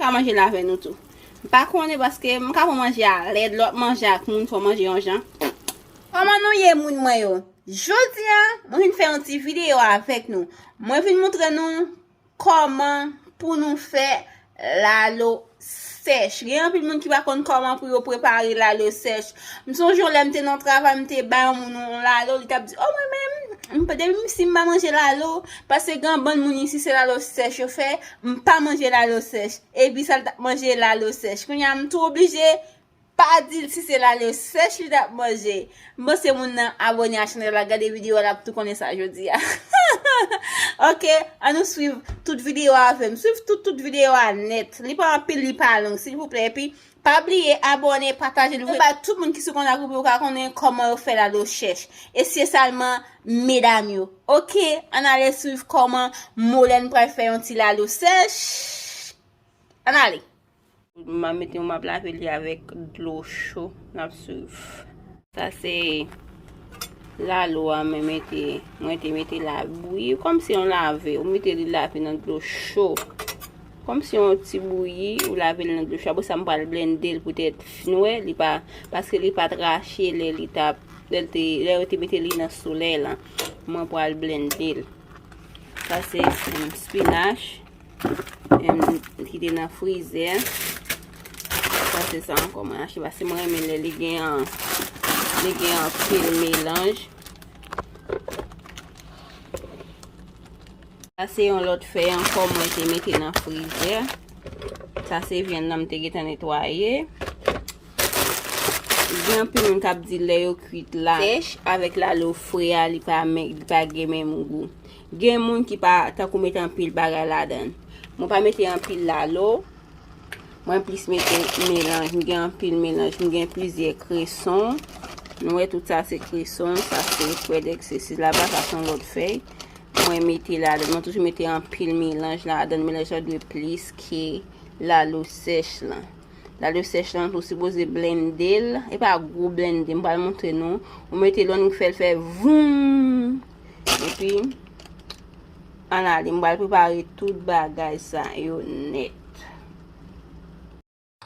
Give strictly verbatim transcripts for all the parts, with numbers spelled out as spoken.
Ka manje l avè nou tou. M pa konnen paske m ka pran manje a lèd, lè w ap manje ak moun, fò w manje yon jan. Kòman nou ye, moun mwen yo? Jodi a, mwen vin fè yon ti videyo avèk nou. Mwen vin montre nou kòman pou nou fè lalo sèch. Gen anpil moun ki pa konn kòman pou yo prepare lalo sèch. M sonje yon lè m te nan travay, m te bay yon moun yon lalo, li t ap di, "O, mwen menm, m pa, depi m, si m pa manje lalo, paske gen yon bann moun isi se lalo sèch yo fè, m pa manje lalo sèch." Epi sa l t ap manje lalo sèch. Kounye a, m tou oblije pa di l si se lalo sèch li t ap manje. M panse moun nan abòne a chanèl la, gade videyo a, l ap tou konnen sa jodi a. Ok, ann nou swiv tout videyo a avè m. Swiv tout, tout videyo a nèt. Li pa anpil, li pa long, silvouplè. Epi, pa bliye abòne, pataje l, voye ba tout moun ki sou kontak ou pou yo ka konnen kòman yo fè lalo sèch. Espesyalman medam yo. Ok, ann ale swiv kòman Molène pral fè yon ti lalo sèch. Ann ale. M a mete, m ap lave li avèk dlo cho. N ap swiv. Sa se lalo a, mwen mete, mwen te mete la bouyi, kòmsi yon lave, ou mete li lave nan dlo cho. Kòmsi yon ti bouyi, ou lave li nan dlo cho. Apre sa, m pral blende l poutèt, nou wè, li pa, paske li pa t rache lè li t ap, lè l te, lè yo te mete li nan solèy la. Mwen pral blende l. Sa se, em, spinach. Em, ki te nan frizè. Sa se sa ankò mwen achte, paske mwen renmen lè li gen, li gen anpil melanj. Sa se yon lòt fèy ankò mwen te mete nan frizè. Sa se vyann nan m te gentan netwaye. Gen anpil moun k ap di lè yo kwit la sèch avèk lalo fre a, li pa men, li pa gen menm gou. Gen moun ki pa tankou mete anpil bagay ladan l. Mwen pa mete anpil lalo. Mwen plis mete melanj. M gen anpil melanj. M gen plizyè kreson. Nou wè tout sa se kreson. Sa se kwèdèk, se si laba, sa se yon lòt fèy. Mwen mete ladan. Mwen toujou mete anpil melanj ladan. Melanj la dwe plis ke lalo sèch lan. Lalo sèch lan tou sipoze blende l. E pa gwo blende. M pral montre nou. Ou mete lòn, ou fè l fè voum. Epi, ann ale, m pral prepare tout bagay sa yo nèt.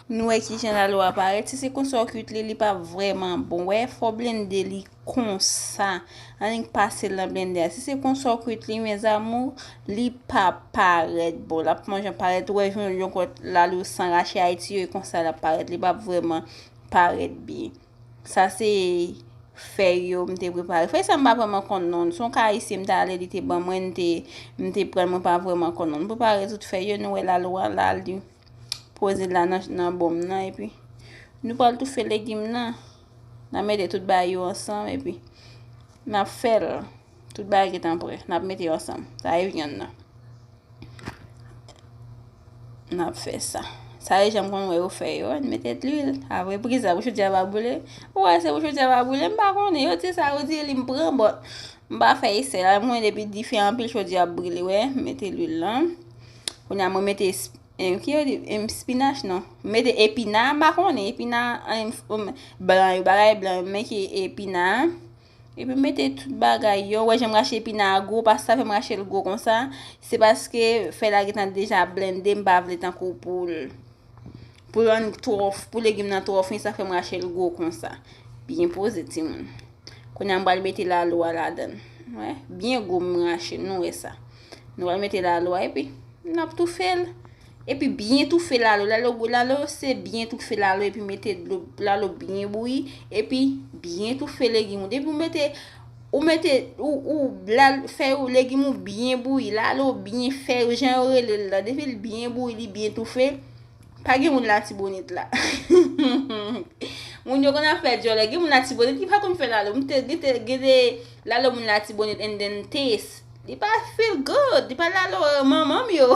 Nou wè kijan lalo a parèt. Si se konsa w kwit li, li pa vrèman bon. Wè, fò w blende li konsa. Annik pase l nan blendè a. Si se konsa w kwit li, mes amours, li p ap parèt bon. L ap manjan parèt, ou wè, yon, yon kot lalo san rache Ayiti yo, e konsa l ap parèt. Li p ap vrèman parèt byen. Sa se fèy yo m te prepare. Fèy sa m pa vrèman konn non l. Se yon ka ayisyen m t ale, li te ban mwen, m te, m te pran l, mwen pa vrèman konn non l. M prepare tout fèy yo, nou wè lalo a la, li poze la nan, nan bòm nan, epi nou pral toufe legim nan. N a mete tout bagay yo ansanm, epi n ap fè l. Tout bagay gentan prè. N ap mete yo ansanm. Sa e vyann nan. N ap fè sa. Sa e jan m konn wè yo fè yo. N mete dlwil. Apre priz la, pou chodyè a pa boule. Ou wè, se pou chodyè a pa boule. M pa konnen. Yo di sa, yo di li m pran, but m pa fè esè la. M konnen depi dife anpil, chodyè ap brile, wè. M mete lwil lan. Kounye a, mwen mete sp-, em, ki yo di? Em, spinach, non. M mete epina, m pa konnen. Epina, em, em, blan yo, bagay blan yo. Men ki epina. Epi m mete tout bagay yo. Wè, jan m rache epina a gwo, paske sa fè m rache l gwo konsa. Se paske fèy la gentan deja blende, m pa vle tankou pou l, pou l annik twò, pou legim nan twò fen, sa fè m rache l gwo konsa. Byen poze, timoun. Kounye a, m pral mete lalo a ladan l. Wè, byen gwo m rache l, nou wè sa. Nou pral mete lalo a, epi n ap toufe l. Epi byen toufe lalo. Lalo, lalo se byen toufe lalo, epi mete dlo, lalo byen bouyi, epi byen toufe legim ou. Depi ou mete, ou mete, ou, ou, lal-, fèy ou, legim ou byen bouyi, lalo byen fèy ou, jan yo rele l la. Depi l byen bouyi, li byen toufe, pa gen moun Latibonit la. Moun yo konn ap fè djòlè. Gen moun Latibonit ki pa konn fè lalo. M te, gen te, gen de lalo moun Latibonit and then taste. Li pa feel good. Li pa lalo, euh, manman m yo.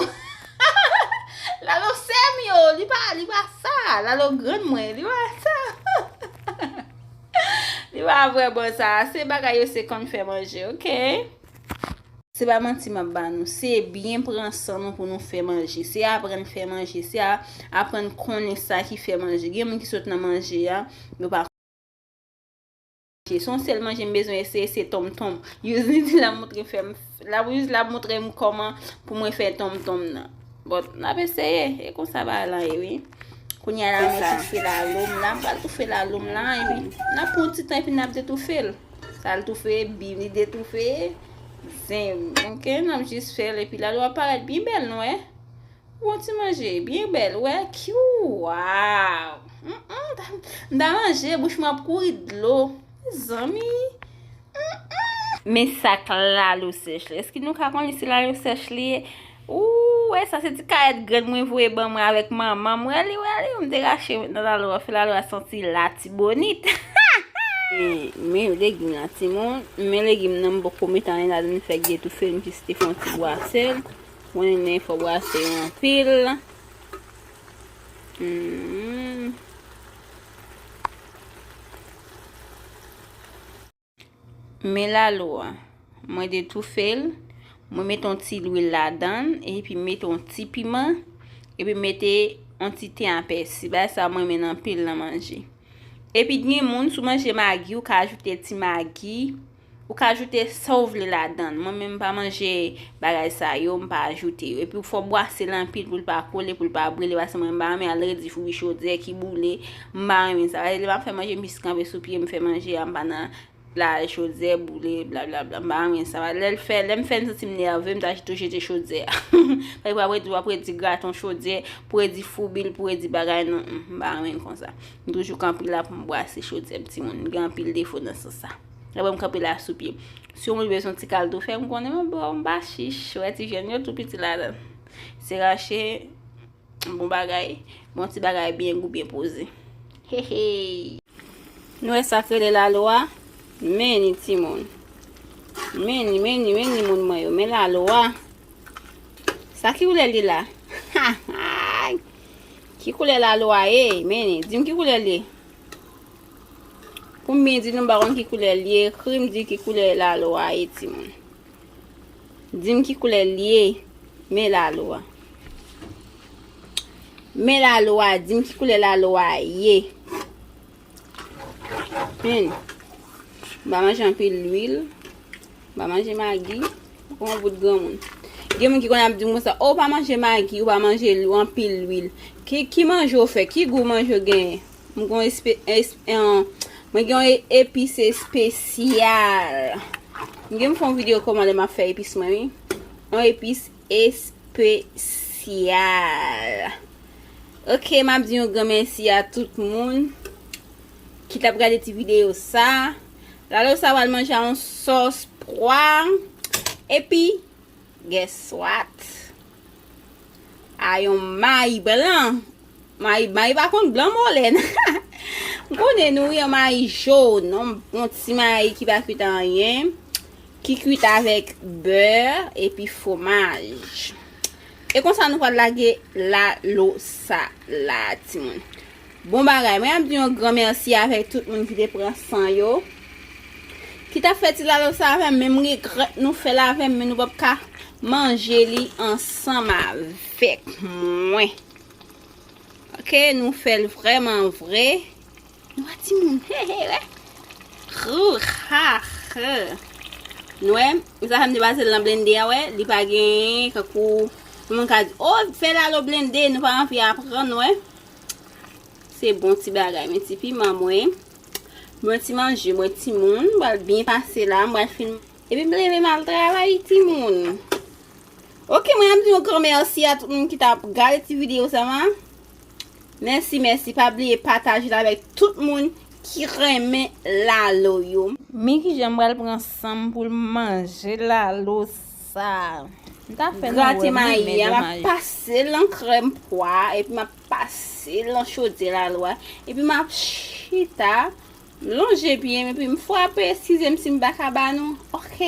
Lalo sè m yo. Li pa, li pa sa. Lalo grann mwen. Li pa sa. Li pa vrèman sa. Se bagay yo se konn fè manje, ok? Se pa manti m ap ba nou. Se byen pran san nou pou nou fè manje. Se aprann fè manje. Se a-, aprann konnen sa ki fè manje. Gen moun ki sot nan manje a, yo pa Se yon sèl manje m bezwen eseye, se tonmtonm. Yuzli di l ap montre m fè m, l ap, Yuzli ap montre m kòman pou mwen fè tonmtonm nan. Bon, n ap eseye. E konsa bagay lan ye, wi. Kounye a la, mwen toufe lalo m la. M pral toufe lalo m la, epi n ap pran yon ti tan, epi n ap detoufe l. Sa l toufe, bim, li detoufe. Zen, ok, n ap jis fè l, epi lalo a parèt byen bèl, nou wè. Bon ti manje, byen bèl, wè, kiw, waw. Mm, mm, m ta manje, bouch mwen ap kouri dlo. Zanmi. Men sa k lalo sèch la. Èske nou ka konnen se lalo sèch li ye? Ou wè sa, se ti kayèt grenn mwen voye ban mwen avèk manman m. Wè li, wè li, m te rache nan lalo a, fè lalo a santi Latibonit. Men, men legim la, timoun. Men legim nan, m poko met anyen ladan, m fèk detoufe l, m jis te fè yon ti bwase l. Konnen fò bwase yo anpil. Hmm. Men lalo a, mwen detoufe l, mwen mete yon ti lwil ladan l, epi mete yon ti piman, epi mete yon ti ten a pèsi. Bagay sa mwen renmen l anpil nan manje. Epi gen moun, si w manje magi, ou ka ajoute ti magi, ou ka ajoute sa w vle ladan l. Mwen menm, m pa manje bagay sa yo, m pa ajoute yo. Epi fò w bwase l anpil pou l pa kole, pou l pa brile, paske mwen m pa renmen al redi foubi chodyè ki boule. M pa renmen sa. Lè m ap fè manje, m jis kanpe sou pye m fè manje a, m pa nan la chodyè boule, blablabla. M pa renmen sa. Lè l fè, lè m fè m santi m nève, m ta tou jete chodyè a. Paske w ap redi, w ap redi graton chodyè, pou redi foubi l, pou redi bagay, non, m pa renmen l konsa. M toujou kanpe la pou m bwase chodyè m, timoun. M gen anpil defo nan sans sa. Apre m kanpe la sou pye. Si yon moun bezwen ti kaldo fè, m konnen mwen bon, m pa chich. Wè ti jèn yo tou piti ladan. Se rache, bon bagay, bon ti bagay byen gou, byen poze. Hehe. Nou wè sa k rele lalo a? Men ni timoun. Men ni, men ni, men ni moun mwen yo. Men lalo a. Sa ki koulè li la? Ki koulè lalo a ye? Men ni, di m ki koulè li ye. Pou m byen di nou, m pa konn ki koulè l ye, ekri m di ki koulè lalo a ye, timoun. Di m ki koulè l ye, men lalo a. Men lalo a, di m ki koulè lalo a ye. Men, m pa manje anpil lwil. M pa manje magi. Ou yon bout granmoun. Gen moun ki konn ap di m konsa, "O, ou pa manje magi, ou pa manje lw-, anpil lwil." Ki, ki manje w fè? Ki gou manje w genyen? M gen yon espe-, es-, en, mwen gen yon e-, epis espesyal. M gen m fè yon videyo kòman lè m ap fè epis mwen, wi. Yon epis espesyal. Ok, m ap di yon gran mèsi a tout moun ki t ap gade ti videyo sa. Lalo sa pral manje a yon sòs pwa. Epi, guess what? A yon mayi blan. Mayi, mayi pa konn blan, mòlèn. M konnen nou wi, yon mayi jòn, yon bon ti mayi ki pa kwit anyen, ki kwit avèk bè epi fwomaj. E konsa nou pral lage lalo sa la, timoun. Bon bagay, mwen ap di yon gran mèsi avèk tout moun ki te pran san yo, ki t ap fè ti lalo sa avè m, men m regrèt nou fè l avè m, men nou p ap ka manje li ansanm avèk mwen. Ok, nou fè l vrèman vre. Nou wè timoun, he, he, wè. Hou, ha, ha. Nou wè, sa fè m te pase l nan blende a, wè. Li pa gen, kankou, moun ka di, "O, fè lalo blende, nou pa anvi aprann," wè. Se bon ti bagay, men ti piman mwen. Mwen ti manje, mwen timoun, m pral byen pase la, m pral fin. Epi m leve m al travay, timoun. Ok, mwen ap di yon gran mèsi a tout moun ki t ap gade ti videyo sa a. Mèsi, mèsi. Pa bliye pataje l avèk tout moun ki renmen lalo yo. Men kijan m pral pran san m pou l manje lalo sa. M ta fè nan wè m renmen mayi. Grate mayi a, m ap pase l nan krèm pwa, epi m ap pase l nan chodyè lalo a, epi m ap chita, m lonje pye m, epi m frape, eskize m si m pa ka ba nou. Ok.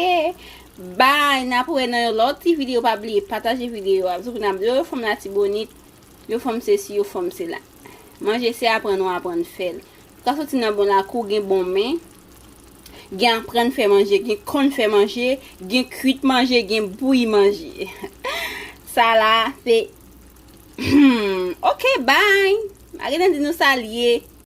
Bye, n ap wè nan yon lòt ti videyo, pa bliye pataje videyo a, paske n ap di yo fanm Latibonit, yo fanm sesi, yo fanm sela. Manje se aprann ou aprann fè l. Ou ka soti nan bon lakou, gen bon men, gen aprann fè manje, gen konn fè manje, gen kwit manje, gen bouyi manje. Sa la, se, ok, bye. Pa gentan di nou sa l ye.